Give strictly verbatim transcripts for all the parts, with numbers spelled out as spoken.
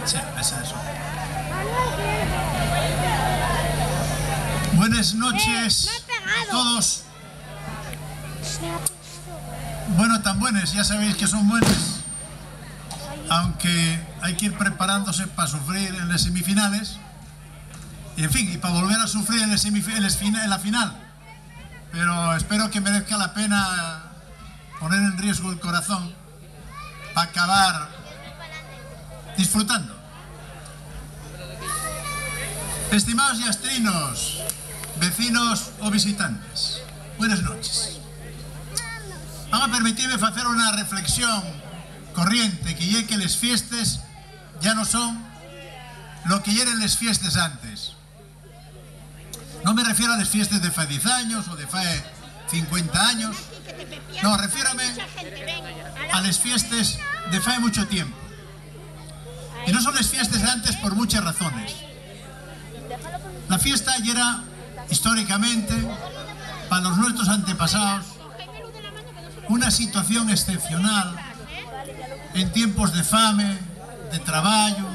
Sí, es eso. Buenas noches a todos. Bueno, tan buenas, ya sabéis que son buenas, aunque hay que ir preparándose pa sufrir en las semifinales. Y, en fin, y pa volver a sufrir en las semif-, en las fina-, en la final. Pero espero que merezca la pena poner en riesgo el corazón pa acabar disfrutando. Estimaos llastrinos, vecinos o visitantes, buenas noches. Van a permitirme facer una reflexión corriente, que ye que les fiestes ya no son lo que yeren les fiestes antes. No me refiero a les fiestes de fai diez años o de fai cincuenta años. No, refiérome a les fiestes de fai mucho tiempo. Y no son les fiestes de antes por muchas razones. La fiesta yera, históricamente, pa los nuestros antepasaos, una situación excepcional en tiempos de fame, de trabayu,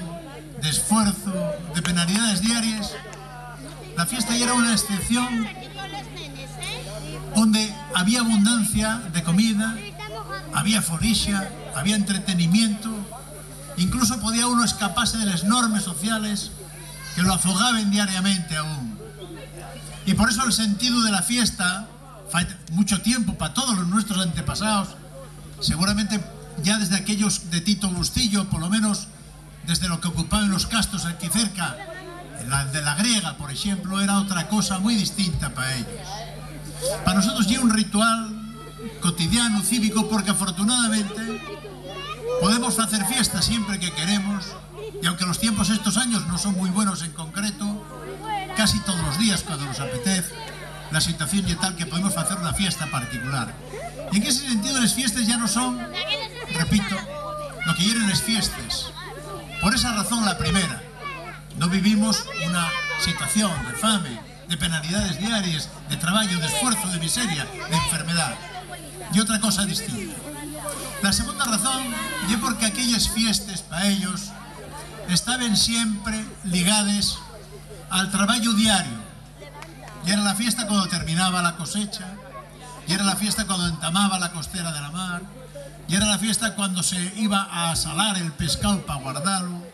d'esfuerzu, de penalidades diaries. La fiesta yera una excepción onde había abundancia de comida, había folixa, había entretenimientu, incluso podía uno escapase de les normes sociales que lo afogaben diariamente aún. Y por eso el sentido de la fiesta, fai mucho tiempo, pa todos los nuestros antepasaos, seguramente ya desde aquellos de Tito Bustillo, por lo menos desde lo que ocupaban los castos aquí cerca, la de la Griega, por exemplu, era otra cosa muy distinta pa ellos. Pa nosotros ye un ritual cotidiano, cívico, porque afortunadamente podemos facer fiesta siempre que queremos, y aunque los tiempos estos años no son muy buenos en concreto, casi todos los días, cuando nos apetez, la situación ye tal que podemos facer una fiesta particular. Y en ese sentido, les fiestes ya no son, repito, lo que yeren les fiestes. Por esa razón, la primera, no vivimos una situación de fame, de penalidades diaries, de trabayu, d'esfuerzu, de miseria, d'enfermedá. Ye otra cosa distinta. La segunda razón ye porque aquelles fiestes, pa ellos, estaben siempre ligades al trabayu diario. Yera la fiesta cuando terminaba la cosecha, yera la fiesta cuando entamaba la costera de la mar, yera la fiesta cuando se iba a asalar el pescao pa guardalo.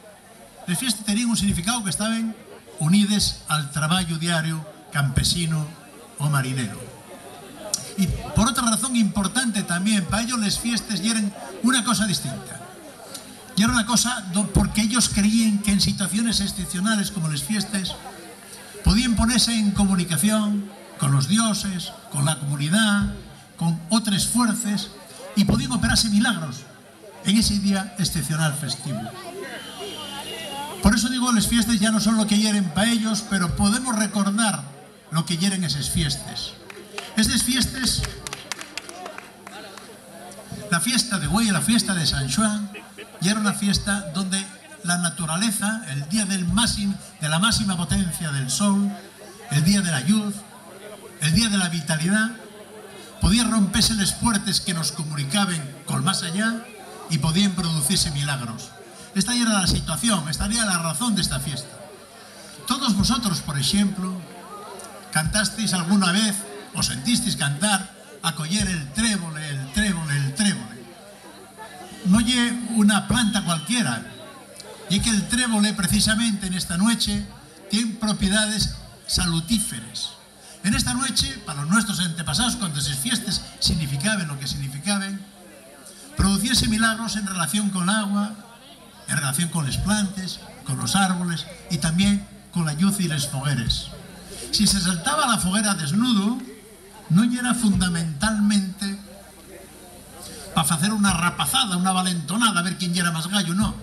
Les fiestes teníen un significao que estaben unides al trabayu diario campesino o marinero. Y por otra razón importante también, pa ellos les fiestes yeren una cosa distinta. Yera una cosa do-, porque ellos creíen que en situaciones excepcionales como les fiestes podíen ponese en comunicación con los dioses, con la comunidá, con otres fuerces, y podíen operase milagros en ese día excepcional festivo. Por eso digo, les fiestes ya no son lo que yeren pa ellos, pero podemos recordar lo que yeren eses fiestes. Eses fiestes, la fiesta de güei, la fiesta de San Xuan, yera una fiesta donde la naturaleza, el día del máxim-, de la máxima potencia del sol, el día de la lluz, el día de la vitalidá, podía rompese les puertes que nos comunicaben col más allá y podíen producirse milagros. Esta yera la situación, esta yera la razón d'esta fiesta. Todos vosotros, por exemplu, cantasteis alguna vez o sentisteis cantar a coyer el trébole, el trébole, el trébole. No ye una planta cualquiera, ye que el trébole, precisamente nesta nueche, tien propiedades salutíferes. En esta nueche, pa los nuestros antepasaos, cuando eses fiestes significaben lo que significaben, producíase milagros en relación con l'agua, en relación con les plantes, con los árboles y tamién con la lluz y les fogueres. Si se saltaba la foguera desnudu, no yera fundamentalmente pa facer una rapazada, una valentonada, a ver quién yera más gallo, no.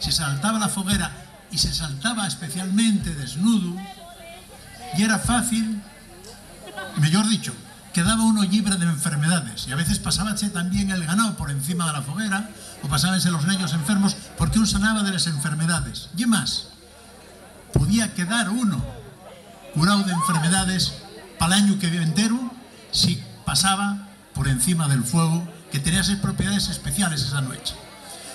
Si se saltaba la foguera, y se saltaba especialmente desnudu, yera fácil, meyor dicho, quedaba uno llibre d'enfermedades, y a veces pasábache tamién el ganao por encima de la foguera, o pasábanse los neños enfermos, porque un sanaba de les enfermedades. Y más, podía quedar uno curao d'enfermedades pal añu que vien enteru si pasaba por encima del fuego, que tenía ses propiedades especiales esa nueche.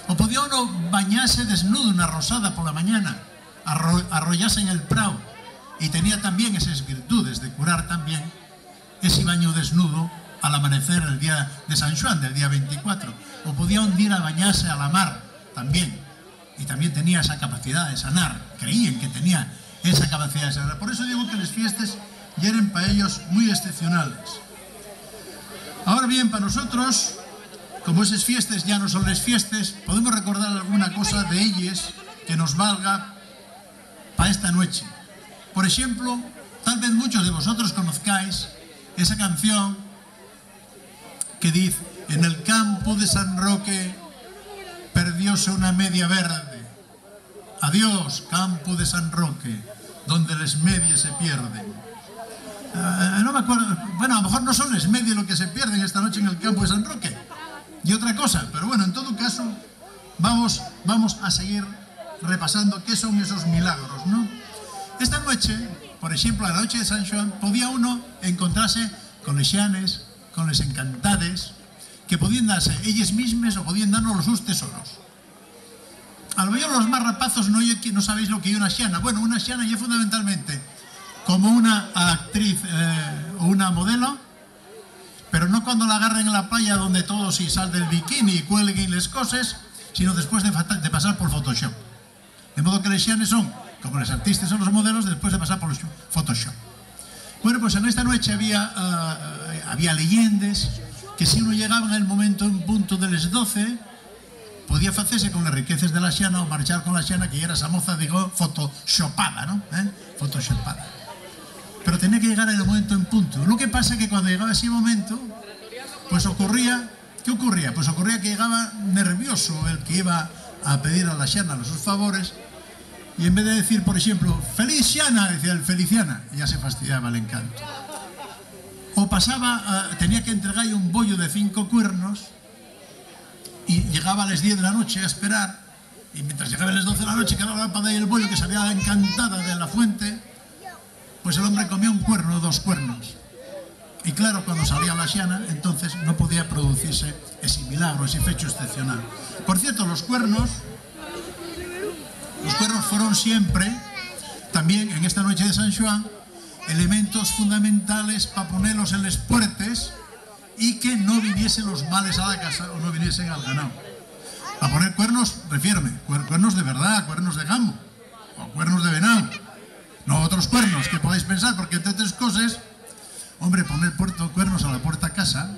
O podía uno bañase desnudo na rosada pola mañana, arro-, arroyase en el prao, y tenía tamién eses virtudes de curar tamién esi bañu desnudo al amanecer del día de San Xuan, del día veinticuatro. O podía un dir a bañase a la mar tamién, y tamién tenía esa capacidá de sanar, creíen que tenía esa capacidá de sanar. Por eso digo que les fiestes yeren pa ellos mui excepcionales. Ahora bien, pa nosotros, como eses fiestes ya no son les fiestes, podemos recordar alguna cosa de elles que nos valga pa esta nueche. Por exemplo, tal vez muchos de vosotros conozcáis esa canción que diz: "En el campu de San Roque perdióse una media verde. Adiós, campu de San Roque, donde les medies se pierden". Ah, no me acuerdo. Bueno, a lo mejor no son les medies lo que se pierden esta noche en el campu de San Roque. Y otra cosa, pero bueno, en todo caso, vamos, vamos a seguir repasando qué son esos milagros, ¿no? Esta noche, por exemplo, la noche de San Xuan, podía uno encontrase con les xanes, con les encantades, que podían darse elles mismes o podían darnos los sus tesoros. A lo mellor los más rapazos no, ye que no sabéis lo que ye una xana. Bueno, una xana ye fundamentalmente como una actriz, eh, o una modelo, pero no cuando la agarren en la playa donde todo se sal del bikini y cuelguen les coses, sino después de fata-, de pasar por Photoshop. De modo que les xanes son como les artistes o los modelos después de pasar por los Photoshop. Bueno, pues en esta noche había, ah, había leyendes que si uno llegaba en el momento en punto de les doce, podía facese con les riqueces de la xana o marchar con la xana, que yera esa moza, digo, photoshopada, ¿no? ¿Eh? Photoshopada. Pero tenía que llegar en el momento en punto. Lo que pasa que cuando llegaba ese momento, pues ocurría, ¿qué ocurría? Pues ocurría que llegaba nervioso el que iba a pedir a la xana los sus favores, y en vez de decir, por exemplo, "Feliz xana", decía el "Feliciana", y ya se fastidiaba el encanto. O pasaba, ah, tenía que entregar un bollo de cinco cuernos, y llegaba a les diez de la noche a esperar, y mientras llegaba a les doce de la noche, que era la hora pa dar el bollo, que salía la encantada de la fuente, pues el hombre comía un cuerno o dos cuernos. Y claro, cuando salía la xana, entonces no podía producirse ese milagro, ese fecho excepcional. Por cierto, los cuernos, los cuernos fueron siempre, también en esta noche de San Xuan, elementos fundamentales pa ponelos en les puertes y que no viniesen los males a la casa o no viniesen al ganao. Pa poner cuernos, refiérome, cuer-, cuernos de verdá, cuernos de gamo, o cuernos de venao. No otros cuernos que podáis pensar, porque, entre otras cosas, hombre, poner puerto, cuernos a la puerta casa,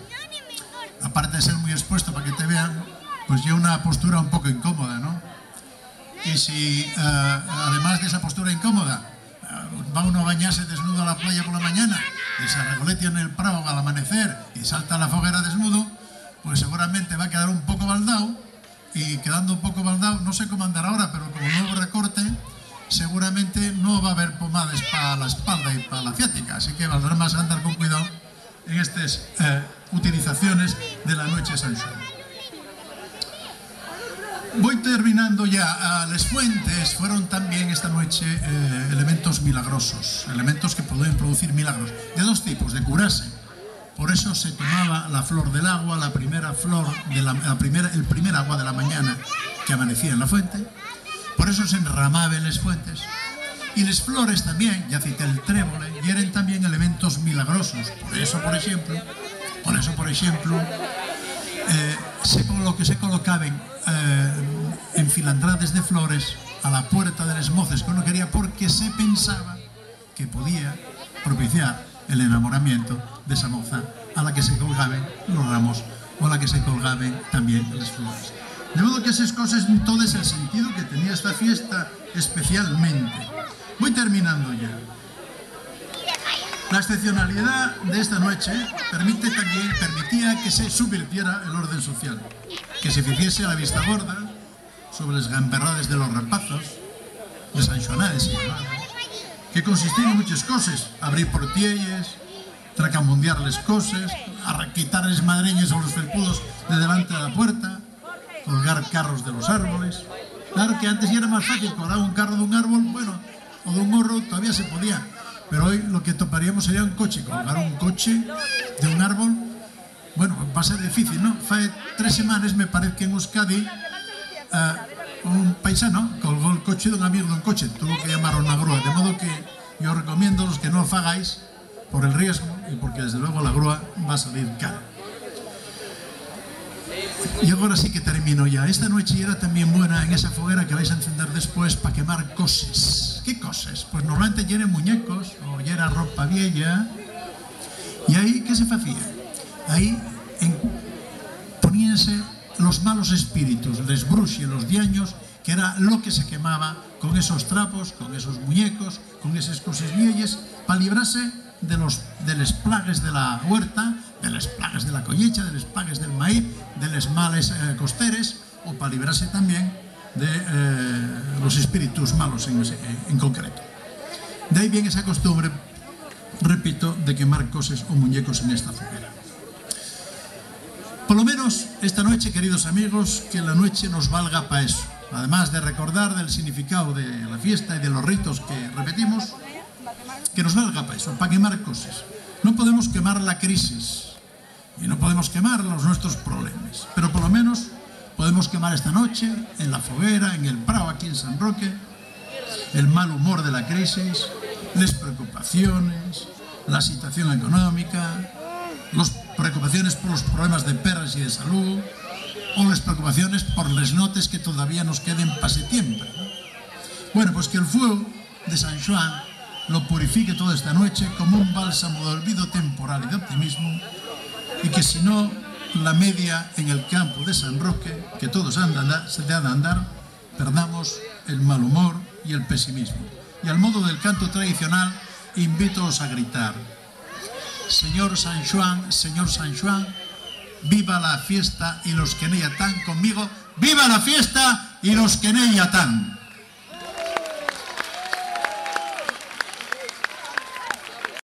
aparte de ser muy expuesto pa que te vean, pues ye una postura un poco incómoda, ¿no? Y si, eh, además de esa postura incómoda, eh, va uno a bañarse desnudo a la playa por la mañana y se arregoletia en el prado al amanecer y salta a la foguera desnudo, pues seguramente va a quedar un poco baldao, y quedando un poco baldao, no sé cómo andará ahora, pero como nuevo recorte, seguramente no va a haber pomades pa la espalda y pa la ciática, así que valdrá más andar con cuidado en estes, eh, utilizaciones de la noche de San Xuan. Voy terminando ya. Ah, les fuentes fueron también esta noche, eh, elementos milagrosos, elementos que pueden producir milagros, de dos tipos, de curase. Por eso se tomaba la flor del agua, la primera flor de la, la primera, el primer agua de la mañana que amanecía en la fuente. Por eso se enramaben les fuentes. Y les flores tamién, ya cité el trévole, yeren tamién elementos milagrosos. Por eso, por exemplu, por eso, por exemplu, eh, se colo-, que se colocaben, eh, enfilandrades de flores a la puerta de les moces que uno quería, porque se pensaba que podía propiciar el enamoramiento de esa moza a la que se colgaben los ramos o a la que se colgaben también las flores. De modo que esas cosas, entonces, el sentido que tenía esta fiesta especialmente. Voy terminando ya. La excepcionalidad de esta noche permite también, permitía que se subvirtiera el orden social, que se hiciese la vista gorda sobre les gamberrades de los rapazos, les sanxuanades se llamaba, que consistía en muchas cosas: abrir portielles, tracamundiar les cosas, arra-, quitar les madreñes o los felpudos de delante de la puerta, colgar carros de los árboles. Claro que antes ya era más fácil colgar un carro de un árbol, bueno, o de un morro, todavía se podía, pero hoy lo que toparíamos sería un coche, colgar un coche de un árbol. Bueno, va a ser difícil, ¿no? Fai tres semanas, me parece que en Euskadi, Ah, un paisano colgó el coche d'un amigo d'un coche, tuvo que llamar a una grúa, de modo que yo recomiendo a los que no lo fagáis por el riesgo y porque desde luego la grúa va a salir cara. Y agora sí que termino ya. Esta nueche yera tamién buena en esa foguera que vais a encender después pa quemar coses. ¿Qué coses? Pues normalmente yeren muñecos o yera ropa vieya. Y ahí, ¿qué se facía? Ahí en-, poníanse los malos espíritus, les bruxes, los diaños, que era lo que se quemaba con esos trapos, con esos muñecos, con eses coses vieyes, pa librase de los, de les plagues de la huerta, de les plagues de la collecha, de les plagues del maíz, de les males, eh, costeres, o pa librase tamién de, eh, los espíritus malos en, en concreto. De ahí vien esa costumbre, repito, de quemar coses o muñecos en esta foguera. Polo menos esta nueche, queridos amigos, que la nueche nos valga pa eso. Además de recordar del significao de la fiesta y de los ritos que repetimos, que nos valga pa eso, pa quemar coses. No podemos quemar la crisis y no podemos quemar los nuestros problemes, pero polo menos podemos quemar esta noche, en la foguera, en el prao, aquí en San Roque, el mal humor de la crisis, les preocupaciones, la situación económica, los preocupaciones por los problemas de perres y de salud, o les preocupaciones por les notes que todavía nos queden pa setiembre, ¿no? Bueno, pues que el fueu de San Xuan lo purifique toda esta nueche como un bálsamo d'olvido temporal y d'optimismu, y que si no, la media en el campu de San Roque, que todos han d'andar, se te ha d'andar, perdamos el mal humor y el pesimismu. Y al modo del cantu tradicional, invítoos a gritar: "Señor San Xuan, señor San Xuan, viva la fiesta y los que nella tán", conmigo: "Viva la fiesta y los que nella tán".